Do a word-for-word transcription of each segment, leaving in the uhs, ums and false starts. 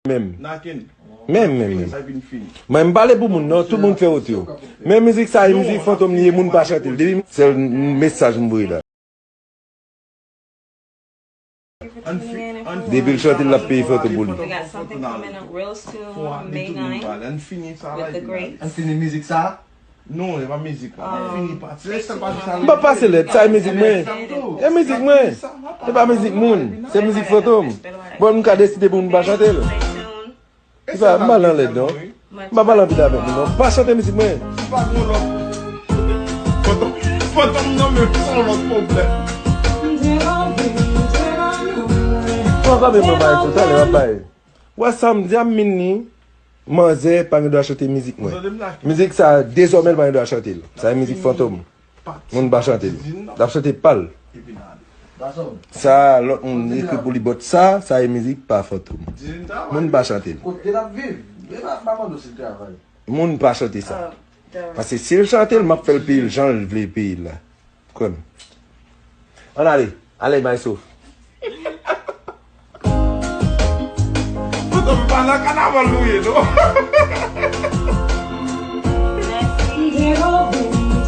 menm. Naken. Menm, menm, menm. Sa vin fini. Mwen, m pale pou moun, non, tout moun fè wot yo. Men mizik sa, e mizik Fantom li ye, moun pa chante l. Depi sèl mesaj m voye la. Depi l chante, l ap peye Fantom pou li. We got something coming up real soon on May ninth with the greats. Ann fini mizik sa. Non, e pa mizik la. Ann fini pati. Lè sèl pati sa. M pa pase lèt, sa e mizik mwen. E mizik mwen. E pa mizik moun. Se mizik Fantom. Bon, m ka deside pou m pa chante l. Stay tuned. E sa, m pa nan lèd, non. M pa pale anpil avèk nou, non. Pa chante mizik mwen. Si pa gen yon lòt. Fantom, Fantom nan men, se yon lòt pwoblèm. Bon, kanmenm, mwen bay tout talè, w ap bay. Wè sa m di a, m min li, manzè pa gen dwa chante mizik mwen. Mizik sa, dezòmè l pa gen dwa chante l. Sa e mizik Fantom. Moun pa chante l. L ap chante pa l. Sa, lòt moun ekri pou li, but sa, sa e mizik pa Fantom. Moun pa chante l. Moun pa chante sa. Paske si l chante l, m ap fè l peye l jan l vle peye l la. Kwè m. Ann ale. Ale, maestro. Fantom pa nan kanaval nou ye, non.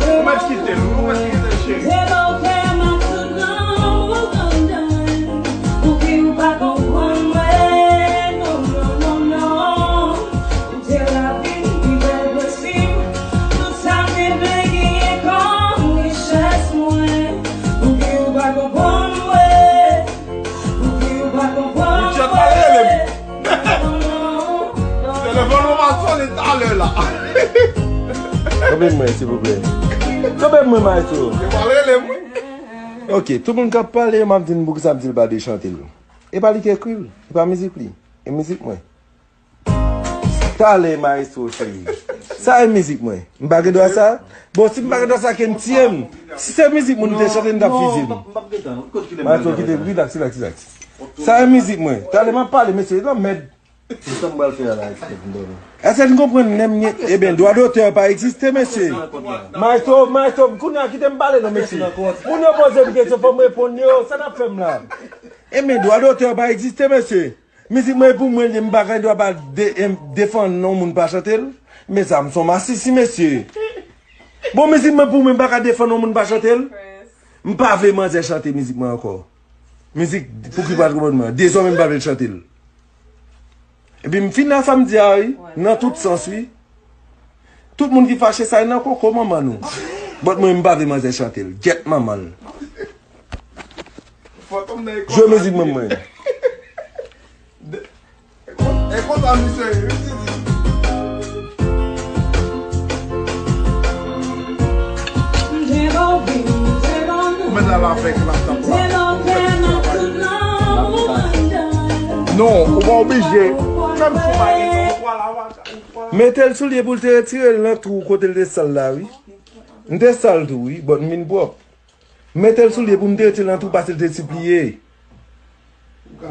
Ou mèt kite l, ou mèt kite l, cheri. Richard pa rele m. Telefòn mwen pa sonnen talè la. Kanpe mwen, silvouplè. Kanpe mwen, maestro. Yo pa rele m, wi. Ok, tout moun k ap pale, m ap di n poukisa m di l pa de chante l. E pa li ki ekri l, e pa mizik li, e mizik mwen. Talè, maestro cheri. Sa e mizik mwen. M pa gen dwa sa? Bon, si m pa gen dwa sa, ke n tiye m. Si se mizik moun te chante, n t ap fiziye m. Maestro, kite, relax, relax, relax. Sa e mizik mwen. Talè, m ap pale, mesye, lanmèd. Èske n konprann, nèm nye? Ebyen, dwa dotè pa egziste, mesye. Maestro, maestro, kounye a kite m pale, non, mesye. Moun yo poze m kesyon, fò m reponn yo. Sa n ap fè m la? Ebyen, dwa dotè pa egziste, mesye. Mizik mwen e pou mwen li ye, m pa gen dwa pa de, em, defann yon moun pa chante l. Mezanmi, m se yon masisi, mesye. Bon, mizik mwen pou mwen, m pa ka defann yon moun pa chante l. M pa vle manzè chante mizik mwen ankò. Mizik Pouki pa konprann mwen. Dezòmè m pa vle l chante l. Epi m fin nan sa m di a, wi. Nan tout sans, wi. Tout moun ki fache sa e nan koko manman nou. But mwen, m pa vle manzè chante l. Gyèt manman l. Jwe mizik mwen, mwen. E konsa misye ye, wi, Titi. Ou mèt al avèk l, ap tap la. Non, ou pa oblije. Menm si w pa gen, ou pral avèk. Mete l sou lye pou l te retire l nan twou kote l te sal la, wi. M te sal tou, wi, but m vin pwòp. Mete l sou lye pou m te retire l nan twou pase l te sipliye.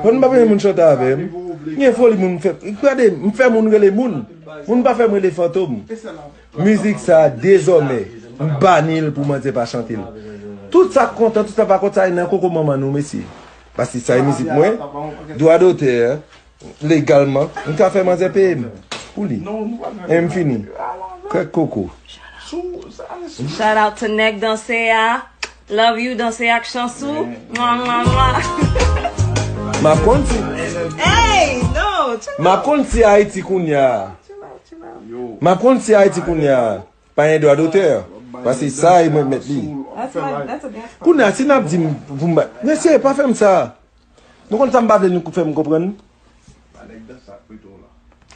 Bon, m pa renmen moun chante avè m. Gen foli moun fè. Gade, m fè moun rele moun. Moun pa fè m rele Fantom. Mizik sa, dezòmè, m bani l pou manzè pa chante l. Tout sa k kontan, tout sa pa kontan, sa e nan koko manman nou, mesye. Paske sa e mizik mwen, dwa dotè, legalman, m ka fè manzè peye m pou li. E m fini. Kèk koko. Shout out to Nèg Danse a. Love you, Danse ak Chansou. Mwa, mwa, mwa. M ap konn si. Hey, no, chill out. M ap konn si Ayiti kounye a. Chill out, chill out. M ap konn si Ayiti kounye a. Pa gen dwa dotè. Paske sa e mwen k mèt li. That's my, that's a dance. Kounye a, si n ap di m pou m ba, mesye, pa fè m sa. Nou konn sa m pa vle nou fè m konprann?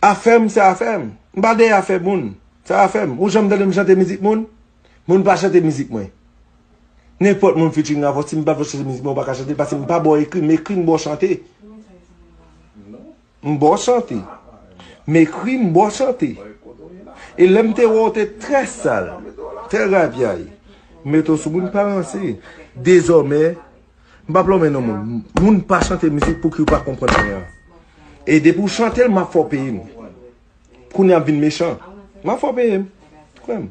Afè m, se afè m. M pa dèyè afè moun. Se afè m. Ou janm tande m chante mizik moun? Moun pa chante mizik mwen. Nenpòt moun featuring avè w, si m pa vle chante mizik mwen, ou pa ka chante l, paske m pa ba w ekri, m ekri, m ba w chante. M ba w chante. M ekri, m ba w chante. E lè m te wè w te trè sal, trè rapyay, m mete w sou moun pa ranse. Dezòmè, m p ap lonmen non moun. Moun pa chante mizik pou ki w pa konprann anyen. E depi w chante l, m ap fè w peye m. Kounye a m vin mechan. M ap fè w peye m. Kwè m.